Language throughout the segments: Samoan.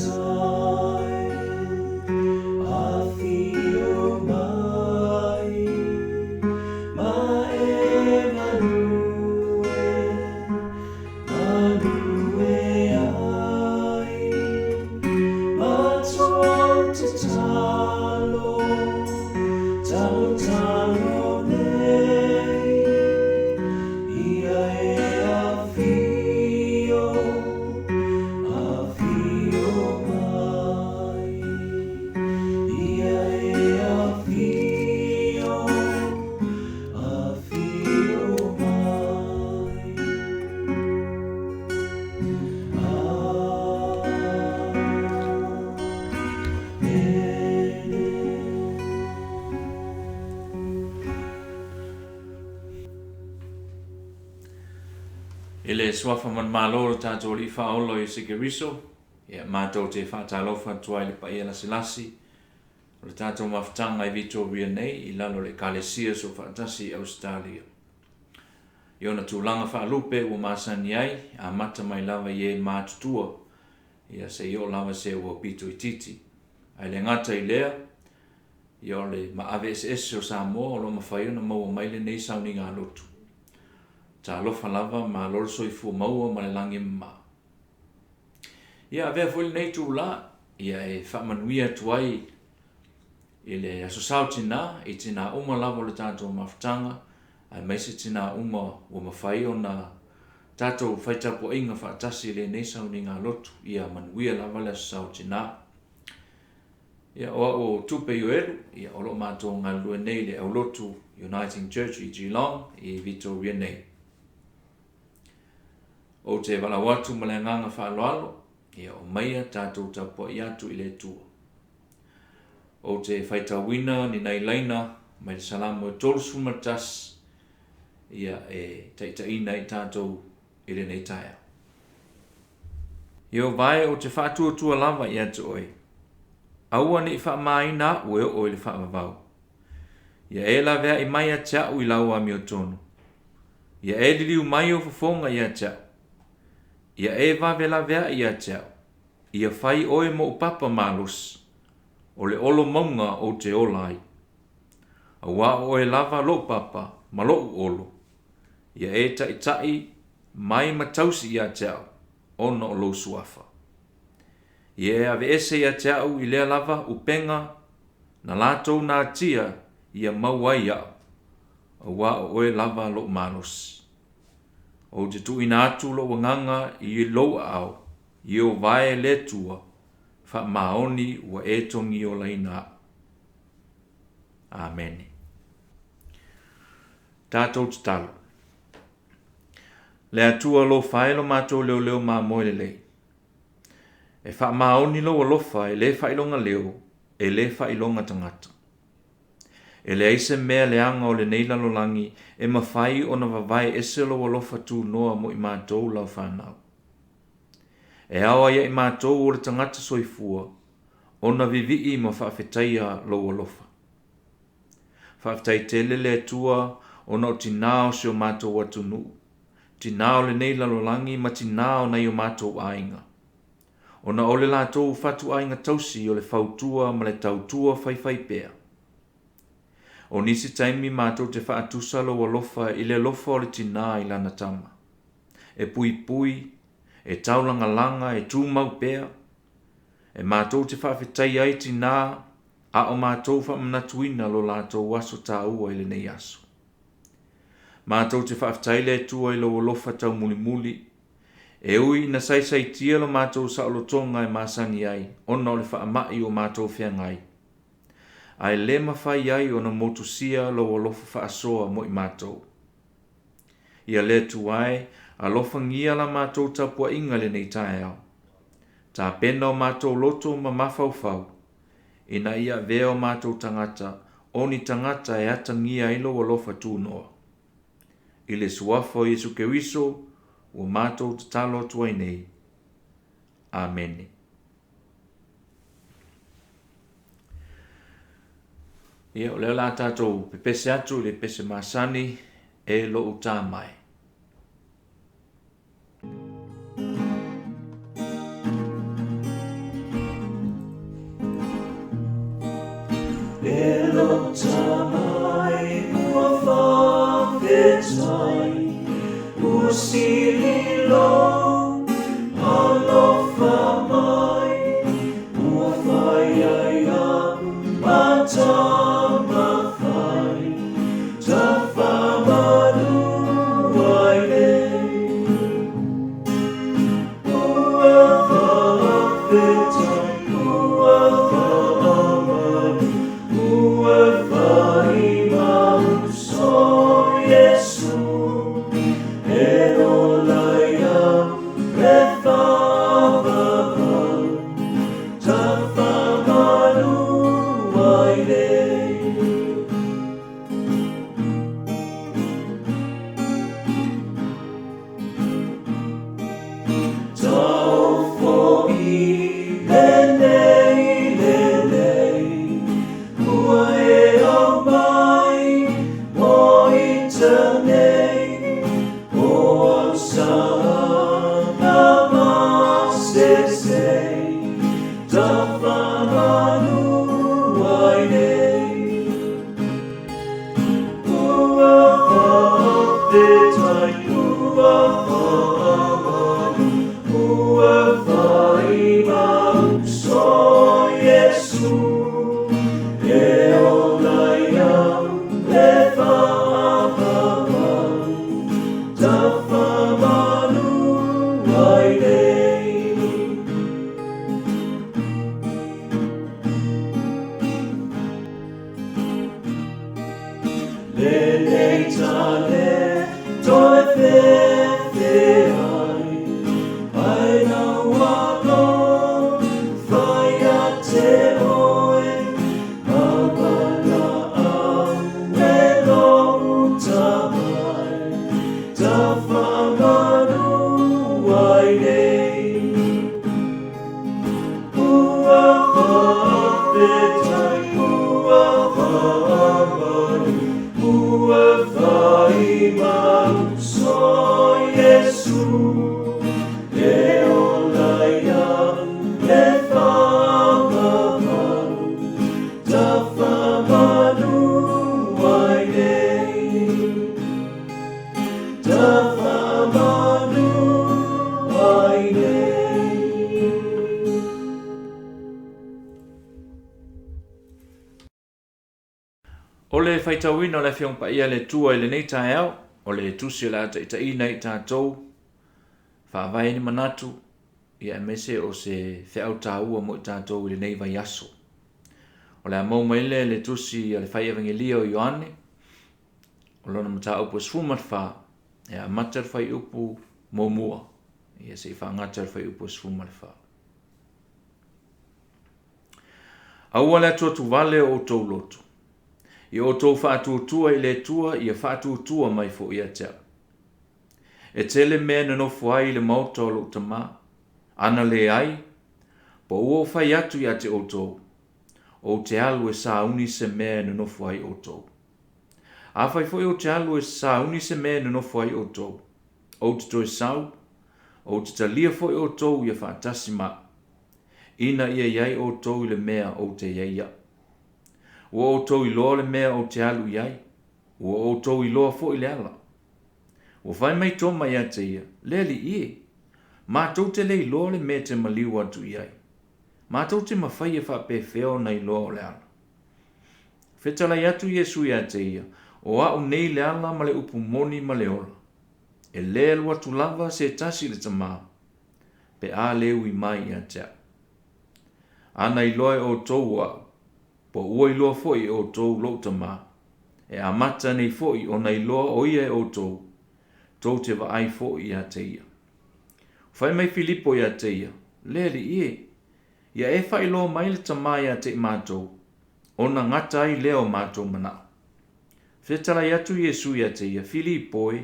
Tai Afio mai ma e manue Manue ai Matua o te talo Talo talo nei Ia e afio Afio mai Ia e afio Afio mai Amene. I le Suafa Manumalo o lo tatou Alii Faaola o Iesu Keriso, ia, matou te faatalofa atu ai i le paia lasilasi o le tatou mafutaga i Vitoria nei i lalo o le Ekalesia Soofaatasi i Ausetalia. I ona tulaga faalupe ua masani ai, amata mai lava i e matutua, ia seia oo lava i se ua pito itiiti. Ae le gata i lea, ia o le maave eseese o Samoa o lo o mafai ona maua mai lenei sauniga lotu. Talofa lava, malo le soifua maua ma le lagi e mama. Ia avea foi lenei itula ia e faamanuia atu ai i le Aso Sa o Tina, i tina uma lava o le tatou mafutaga, aemaise tina uma ua mafai ona tatou fai tapuaiga faatasi i lenei sauniga lotu. Ia manuia lava le Aso Sa o Tina. Ia, o au o Tupe Ioelu, ia, o lo o matou galulue nei i le Aulotu Uniting Church i Geelong, i Vitoria nei. Ou te valaau atu ma le agaga faaaloalo, ia omaia tatou tapuai atu i le Atua. Ou te faitauina ni nai laina mai le Salamo e 31, ia e taitaiina ai tatou i lenei taeao. Ieova e, ou te faatuatua lava ia te oe, aua ne i faamaina aʻu e oo i le faavavau. Ia e laveai mai ia te aʻu i lau amiotonu. Ia e liliu mai ou fofoga ia te aʻu. Ia e vave laveai ia te aʻu. Ia fai oe moʻu papa malosi, o le olo mauga ou te ola ai. Auā o oe lava loʻu papa ma loʻu olo, ia e taʻitaʻi mai ma tausi ia te aʻu, ona o lou suafa. Ia e aveese ia te aʻu i lea lava upega na latou natia ia mau ai aʻu, auā o oe lava loʻu malosi. Ou te tuuina atu loʻu agaga i lou aao, Ieova e le Atua, faamaoni ua e togiolaina aʻu. Amene. Tatou tatalo. Le Atua alofa e lo matou leoleo mamoe lelei. E faamaoni lou alofa e le faailoga leo, e le faailoga tagata. E leai se mea leaga o lenei lalolagi e mafai ona vavae ese lou alofa tunoa mo i matou lau fanau. E ao ai ia i matou o le tagata soifua ona vivii ma faafetaia lou alofa. Faafetai tele le Atua ona o tinā o si o matou atunuu, tinā o lenei lalolagi ma tinā o nai o matou aiga. Ona o le latou fatuaiga tausi o le fautua ma le tautua faifaipea. O nisi taimi matou te faatusa lou alofa i le alofa o le tinā i lana tama. E puipui, e taulagalaga, e tumau pea. E matou te faafetaia ai tinā a o matou faamanatuina lo latou aso taua i lenei aso. Matou te faafetai le Atua i lou alofa taumulimuli, e ui ina saisaitia lo matou saolotoga e masani ai ona o le faamai ua matou feagai, ae le mafai ai ona motusia lou alofa faasoa mo i matou. Ia le Atua e, alofagia la matou tapuaiga i lenei taeao. Tapena o matou loto ma mafaufau, ina ia avea o matou tagata o ni tagata e atagia ai lou alofa tunoa. I le Suafa o Iesu Keriso ua matou tatalo atu ai nei. Amene. Ia, o lea o le a tatou pepese atu i le pese masani e lou tama e. Faafetai ua faamanu ua fai ma uso Iesu e ola ia le faavavau tafamanu ai nei. Taofo'i lenei lenei ua e aumai mo ita nei o au saga masese tafamanu ai nei. Ua faafetai ua faamanu ua fai ma uso Iesu e ola ia le faavavau tafamanu ai nei. Lenei tale toe fefe ai, ai nau alo fai a te oe, ma valaau e lou tamai, tafamanu ai nei. Ua faafetai ua faamanu ua fai ma uso Iesu e ola ia le faavavau tafamanu ai nei. Tafamanu ai nei. O le faitauina o le Afioga Paia a le Atua i lenei taeao, o le Tusi o le a taitaiina i tatou, faavae ni manatu, ia aemaise o se feau taua mo i tatou i lenei vaiaso. O le a maua mai lea i le Tusi a le Fai Evangelia o Ioane, o lona mataupu e 14, e amata le fuaiupu muamua, ia se i faagata le fuaiupu e 14. Aua le atuatuvale o outou loto. Ia outou faatuatua i le Atua, ia faatuatua mai foi ia te au. E tele mea e nonofo ai i le maota o lou Tama. Ana leai, po ua ou fai atu ia te outou, ou te alu e sauni se mea e nonofo ai outou. Afai foi ou te alu e sauni se mea e nonofo ai outou, ou te toe sau, ou te talia foi outou ia faatasi ma au, ina ia i ai outou i le mea ou te i ai au. Ua outou iloa le mea ou te alu i ai, ua outou iloa foi le ala. Ua fai mai Toma ia te ia, Le Alii e, matou te le iloa le mea e te maliu atu i ai. Matou te mafai e faapefea ona iloa o le ala? Fetalai atu Iesu ia te ia, O au nei le ala ma le upu moni ma le ola. E le alu atu lava se tasi i le Tama, pe a le ui mai ia te au. Ana iloa e outou o au, po ua iloa foi e outou lou Tama, e amata nei foi ona iloa o ia e outou, tou te vaai foi ia te ia. Fai mai Filipo ia te ia, Le Alii e, ia e faailoa mai le Tama ia te i matou, ona gata ai lea o matou manao. Fetalai atu Iesu ia te ia, Filipo e,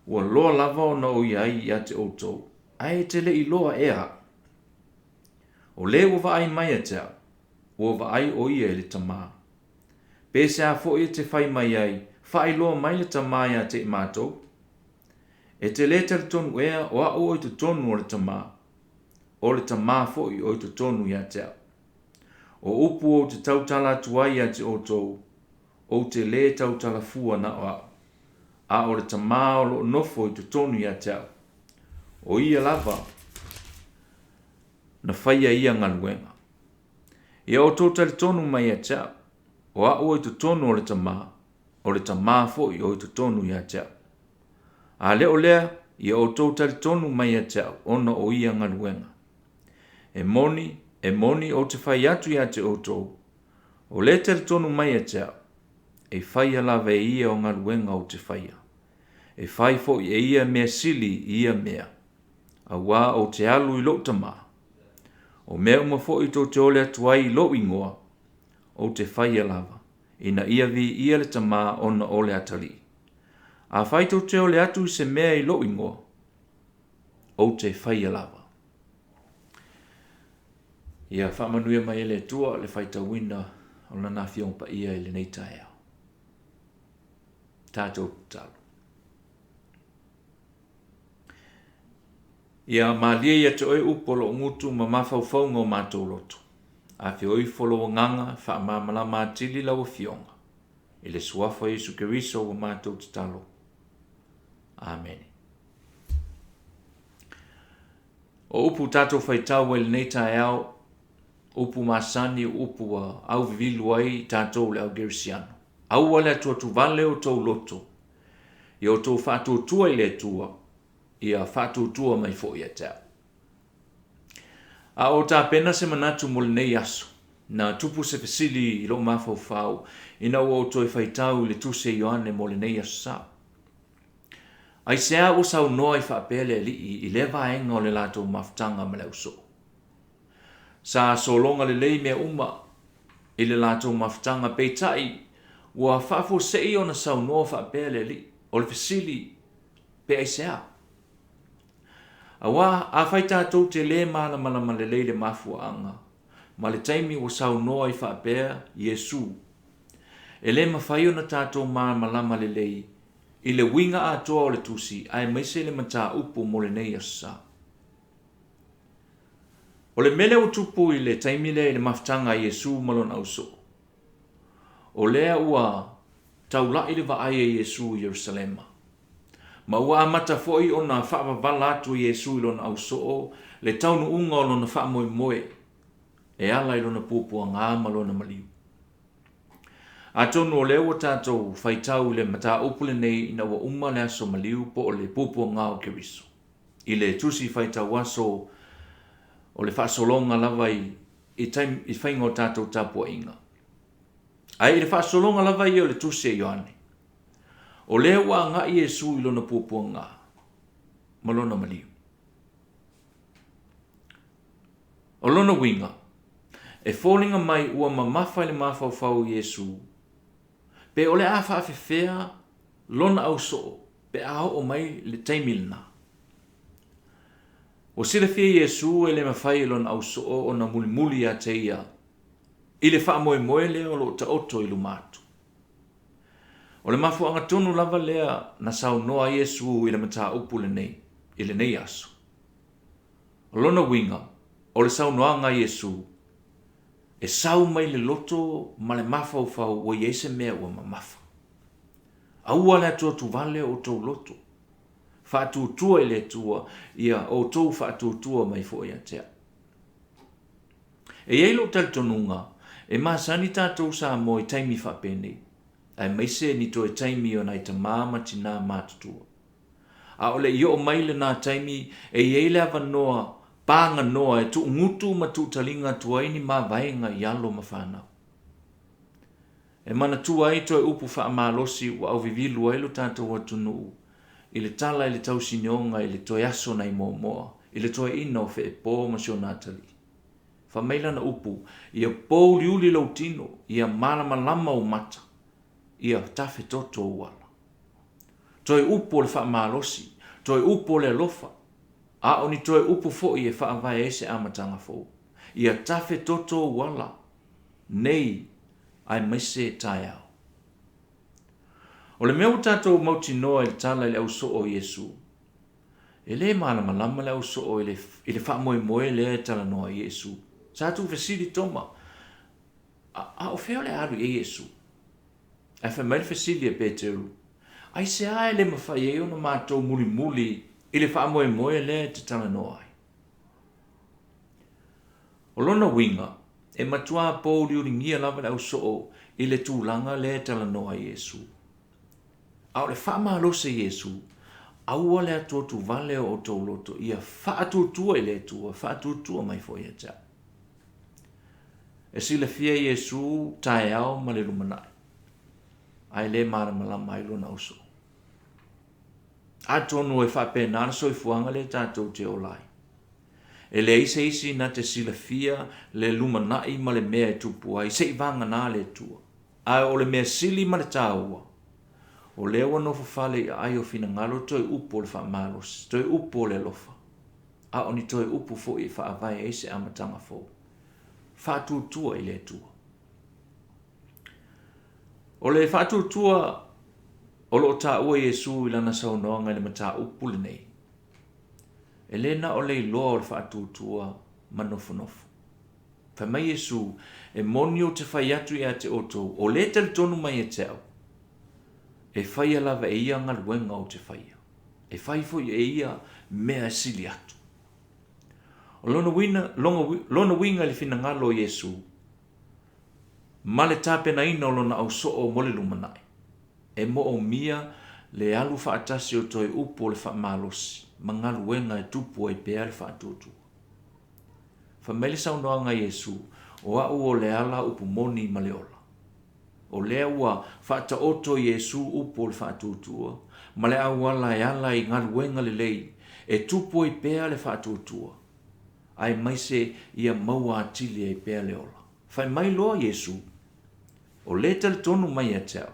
ua loa lava ona ou i ai ia te outou, ae e te le iloa ea au. O le ua vaai mai ia te au, ua vaai o ia i le Tama. Pe sea foi e te fai mai ai, faailoa mai le Tama ia te i matou? E te lē talitonu ea o au o i totonu o le Tama, o le Tama foi o i totonu ia te au. O upu ou te tautala atu ai ia te outou, ou te lē tautala fua na o au, a o le Tama o loo nofo i totonu ia te au, o ia lava na faia ia galuega. Ia outou talitonu mai ia te au, o au o i totonu o le Tama, o le Tama foi o i totonu ia te au. A le o lea, ia outou talitonu mai ia te au ona o ia galuega. E moni, e moni ou te fai atu ia te outou, o le talitonu mai ia te au, e faia lava e ia o galuega ou te faia. E fai foi e ia mea sili i ia mea, auā ou te alu i lou Tamā. O mea uma foi tou te ole atu ai i lou igoa, ou te faia lava, ina ia viia le Tamā ona o le Atalii. Afai tou te ole atu i se mea i lou igoa, ou te faia lava. Ia faamanuia mai e le Atua le faitauina o Lana Afioga Paia i lenei taeao. Tatou tatalo. Ia malie ia te oe upu o lou gutu ma mafaufauga o matou loto. Afio ifo lou agaga, faamalamalama atili lau Afioga. I le Suafa o Iesu Keriso ua matou tatalo. Amene. O upu tatou faitau ai lenei taeao, upu masani, upu ua auvivilu ai tatou le au Kerisiano. Aua le atuatuvale o tou loto, ia outou faatuatua i le Atua, ia faatuatua mai foi ia te au. A o tapena se manatu mo lenei aso, na tupu se fesili i lou mafaufau ina ua ou toe faitau i le Tusi a Ioane mo lenei aso sa. Aisea ua saunoa ai faapea le Alii i lea vaega o le latou mafutaga ma le ausoo? Sa sologa lelei mea uma i le latou mafutaga, peitai ua faafuasei ona saunoa faapea le Alii. O le fesili, pe aisea? Auā, afai tatou te lē malamalama lelei i le mafuaaga ma le taimi ua saunoa ai faapea Iesu, e lē mafai ona tatou malamalama lelei i le uiga atoa o le Tusi aemaise le mataupu mo lenei aso sa. O le mea lea ua tupu i le taimi lea i le mafutaga a Iesu ma Lona ausoo, o lea ua taula'i le vaai a Iesu i Ierusalema, ma ua amata foi ona faavavala atu e Iesu i lona ausoo le taunuuga o lona faamoemoe e ala i lona puapuaga ma lona maliu. Atonu o lea ua tatou faitau i le mataupu lenei ina ua uma le aso maliu po o le puapuaga o Keriso. I le tusi faitau aso o le faasologa lava i, i, taimi, i faiga o tatou tapuaiga. Ae i le faasologa lava ia o le tusi a Ioane, o lea ua agai Iesu i lona puapuaga ma lona maliu. O lona uiga, e foliga mai ua mamafa i le mafaufau o Iesu, pe o le a faafefea lona ausoo pe a oo mai le taimi lena. Ua silafia Iesu e le mafai e lona ausoo ona mulimuli ia te ia i le faamoemoe lea o lo o taoto i luma atu. O le mafuaaga tonu lava lea na saunoa ai Iesu i le mataupu lenei i lenei aso. O lona uiga, o le saunoaga a Iesu, e sau mai le loto ma le mafaufau ua i ai se mea ua mamafa. Aua le atuatuvale o outou loto. Faatuatua i le Atua, ia outou faatuatua mai foi ia te au. E i ai lou talitonuga, e masani tatou Samoa i taimi faapenei, aemaise ni toe taimi o nai tamā ma tinā matutua. A o le i oo mai lena taimi, e i ai le avanoa paganoa e tuugutu ma tuutaliga atu ai ni mavaega i alo ma fanau. E manatua ai toe upu faamalosi ua auvivilu ai lo tatou atunuu i le tala i le tausinioga i le toe aso nai Moamoa i le toeaina o Feepo ma si ona atalii. Fai mai lana upu, Ia pouliuli lou tino, ia malamalama ou mata, ia tafetoto ou ala. Toe upu o le faamalosi, toe upu o le alofa, a o ni toe upu foi e faavae ai se amataga fou. Ia tafetoto ou ala, nei aemaise taeao. O le mea ua tatou mautinoa i le tala i le ausoo o Iesu, e lē malamalama le ausoo i le, i le faamoemoe lea e talanoa ai Iesu. Sa tuufesili Toma, a, a o fea o le a alu i ai Iesu? Ae fai mai le fesili a Peteru, Aisea e le mafai ai ona matou mulimuli i le faamoemoe lea e te talanoa ai? O lona uiga, e matuā pouliuligia lava le ausoo i le tulaga lea e talanoa ai Iesu. A o le faamalosi a Iesu, Aua le atuatuvale o outou loto, ia faatuatua i le Atua, faatuatua mai foi ia te au. E silafia e Iesu taeao ma le lumanai, ae le malamalama ai lona ausoo. Atonu e faapena le soifuaga lea tatou te ola ai. E leai se isi na te silafia le lumanai ma le mea e tupu ai, se i vagana le Atua. Ae o le mea sili ma le taua, o lea ua nofo fale i aai o finagalo toe upu o le faamalosi, toe upu o le alofa, a o ni toe upu foi e faavae ai se amataga fou. Faatuatua i le Atua. O le faatuatua o lo o taua Iesu i lana saunoaga i le mataupu lenei, e le na o le iloa o le faatuatua ma nofonofo. Fai mai Iesu, E moni ou te fai atu ia te outou, o le talitonu mai ia te au, e faia lava e ia galuega ou te faia. E fai foi e ia mea e sili atu. O lona uiga, lona uiga i le finagalo o Iesu, ma le tapenaina o lona ausoo mo le lumanai, e moomia le alu faatasi o toe upu o le faamalosi ma galuega e tupu ai pea le faatuatua. Fai mai le saunoaga a Iesu, O au o le ala, upu moni ma le ola. O lea ua faataoto Iesu upu o le faatuatua ma le auala e ala i galuega lelei e tupu ai pea le faatuatua, aemaise ia maua atili ai pea le ola. Fai mai loa Iesu, O le talitonu mai ia te au,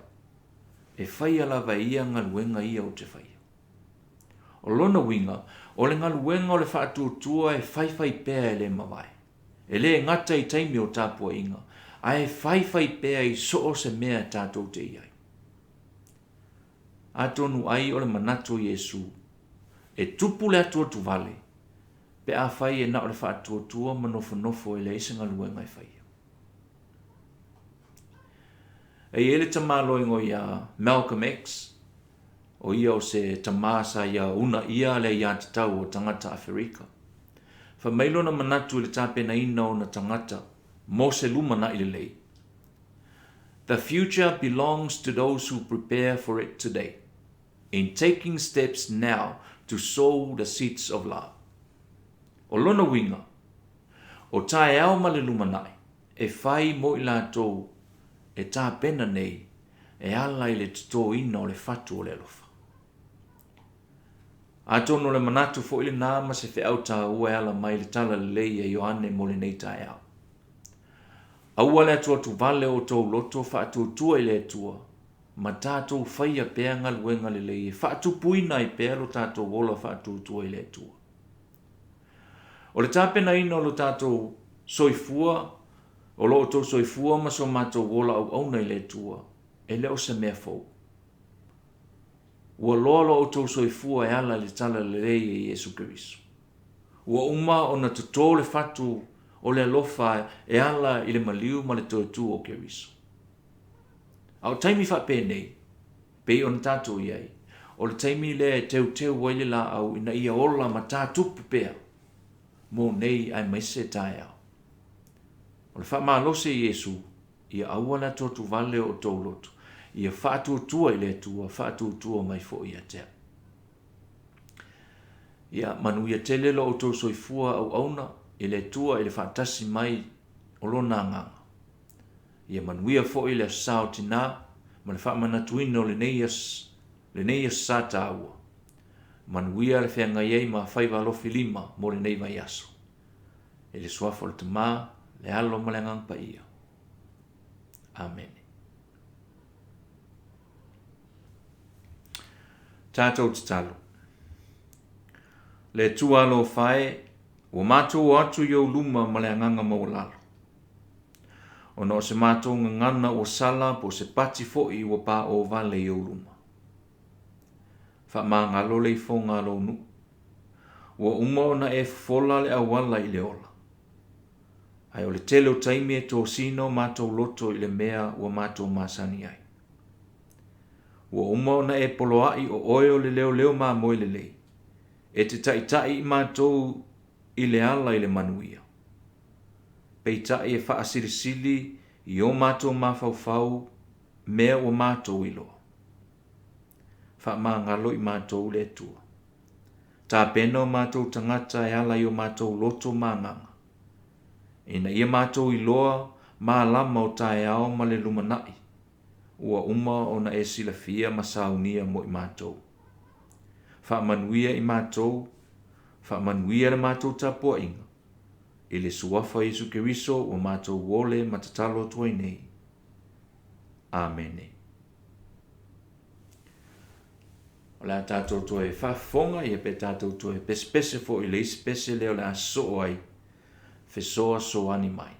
e faia lava e ia galuega ia ou te faia. O lona uiga, o le galuega o le faatuatua e faifai pea e le mavae. E le gata i taimi o tapuaiga, ae faifai pea i so o se mea tatou te i ai. Atonu ai o le manatu o Iesu, e tupu le atuatuvale, pe afai e na o le faatuatua ma nofonofo e leai se galuega e faia. E i ai le tamaloigo ia Malcolm X, o ia o se tama sa ia uunaia le aiatatau o tagata Aferika. Fai mai lona manatu i le tapenaina o ona tagata mo se lumanai lelei, The future belongs to those who prepare for it today, in taking steps now to sow the seeds of love. O lona uiga, o taeao ma le lumanai e fai mo i latou e tapena nei e ala i le totoina o le fatu o le alofa. Atonu o le manatu foi lena ma se feau taua e ala mai le Talalelei a Ioane mo lenei taeao. Aua le atuatuvale o outou loto faatuatua i le Atua, ma tatou faia pea galuega lelei e faatupuina ai pea lo tatou ola faatuatua i le Atua. O le tapenaina o lo tatou soifua, o lo outou soifua ma so matou ola auauna i le Atua, e le o se mea fou. Ua loa lo outou soifua e ala i le Talalelei e Iesu Keriso. Ua uma ona totō le fatu o le alofa e ala i le maliu ma le toe tu o Keriso. A o taimi faapenei, pei ona tatou i ai, o le taimi lea e teuteu ai le laau ina ia ola ma tatupu pea mo nei aemaise taeao. O le faamalosi e Iesu, ia aua le atuatuvale o outou loto, ia faatuatua i le Atua, faatuatua mai foi ia te au. Ia manuia tele lo outou soifua auauna i le Atua i le faatasi mai o Lona Agaga. Ia manuia foi le Aso Sa o Tinā ma le faamanatuina o lenei aso, lenei Aso Sa taua. Manuia le feagai ai ma faiva alofi lima mo lenei vaiaso. I le Suafa o le Tama, le Alo ma le Agaga Paia. Amene. Tatou tatalo. Le Atua alofa e, ua matou o atu i ou luma ma le agaga maualalo. Ona o se matou gagana ua sala po o se pati foi ua paʻō vale i ou luma. Faamagalo le ifoga a lou nuu. Ua uma ona e fofola le auala i le ola. Ae o le tele o taimi e tosina o matou loto i le mea ua matou masani ai. Ua uma ona e poloaʻi o oe o le leoleo mamoe lelei, e te taʻitaʻi i matou i le ala i le manuia. Peitai e faasilisili i o matou mafaufau mea ua matou iloa. Faamagalo i matou le Atua. Tapena o matou tagata e ala i o matou loto ma agaga, ina ia matou iloa malama o taeao ma le lumanai, ua uma ona e silafia ma saunia mo i matou. Faamanuia i matou, faamanuia le matou tapuaiga, i le Suafa o Iesu Keriso ua matou ole ma tatalo atu ai nei. Amene. O le a tatou toe faafofoga ia pe tatou toe pesepese foi i le isi pese lea o le a sosoo ai, fesoasoani mai.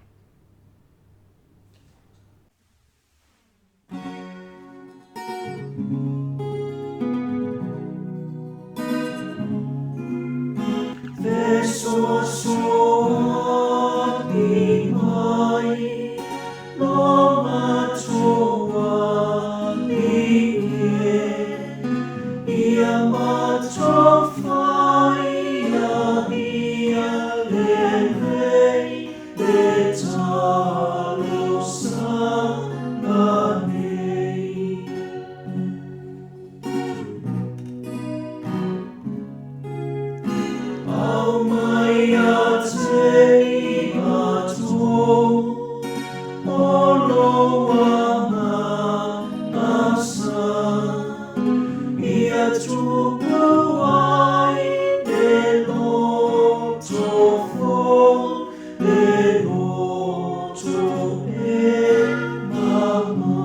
Fesoasoani mai lo matou Alii e, ia matou faia ia lelei le talosaga nei. Aumai ia te i matou o lou agaga sa, ia tupu ai le loto fou, le loto e mama.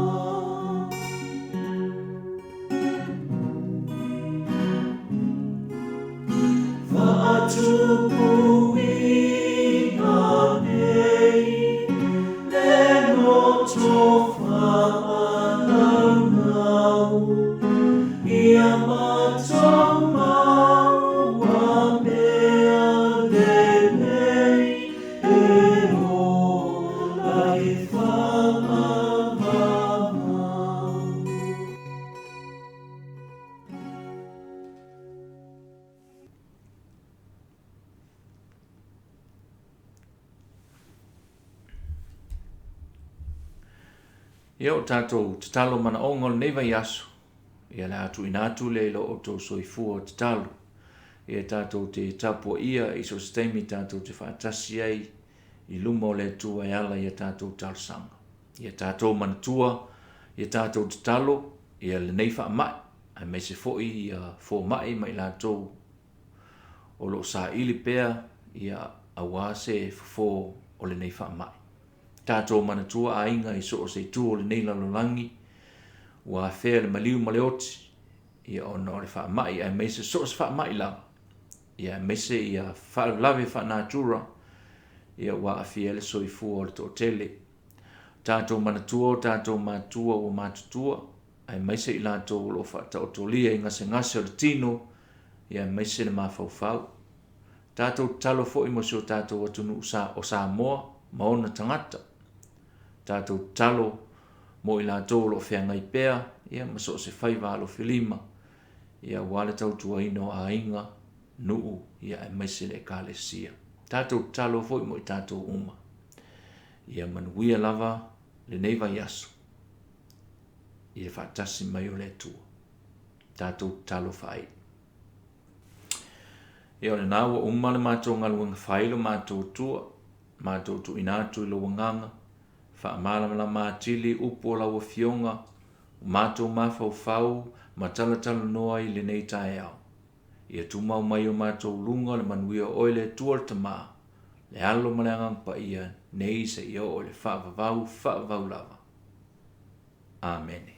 Faatupuina nei le loto faanaunau, ia matou maua mea lelei e ola i faavavau. Ia o tatou tatalo manaoga o lenei vaiaso, ia le a tuuina atu lea i lo outou soifua tatalo. Ia tatou te tapuaia i so o se taimi tatou te faatasi ai i luma o le Atua e ala i a tatou talosaga. Ia tatou manatua, ia tatou tatalo ia lenei faamai, aemaise foi ia fomai ma i latou o lo o saili pea ia aua se fofo o lenei faamai. Tatou manatua aiga i so o se itu o lenei lalolagi, ua afea le maliu ma le oti, ia ona o le faamai, aemaise so o se faamai lava, ia aemaise ia faalavelave faanatura, ia ua aafia ai le soifua o le toatele. Tatou manatua o tatou matua ua matutua, aemaise i latou o lo o faataotolia i gasegase o le tino, ia aemaise le mafaufau. Tatou tatalo foi mo si o tatou atunuu o Samoa ma ona tagata. Tatou tatalo mo i latou o lo o feagai pea ia ma so o se faiva alofilima, ia aua le tautuaina o aiga, nuu, ia aemaise le Ekalesia. Tatou tatalo foi mo i tatou uma. Ia manuia lava lenei vaiaso i le faatasi mai o le Atua. Tatou tatalo faaiu. Ia o lena ua uma le matou galuega fai lo matou Atua, matou tuuina atu i lou agaga, faamalamalama atili upu o lau Afioga, ua matou mafaufau ma talatalanoa i lenei taeao. Ia tumau mai o matou luga le manuia o oe le Atua le Tama, le Alo ma le Agaga Paia, nei seia oo i le faavavau, faavavau lava. Amene.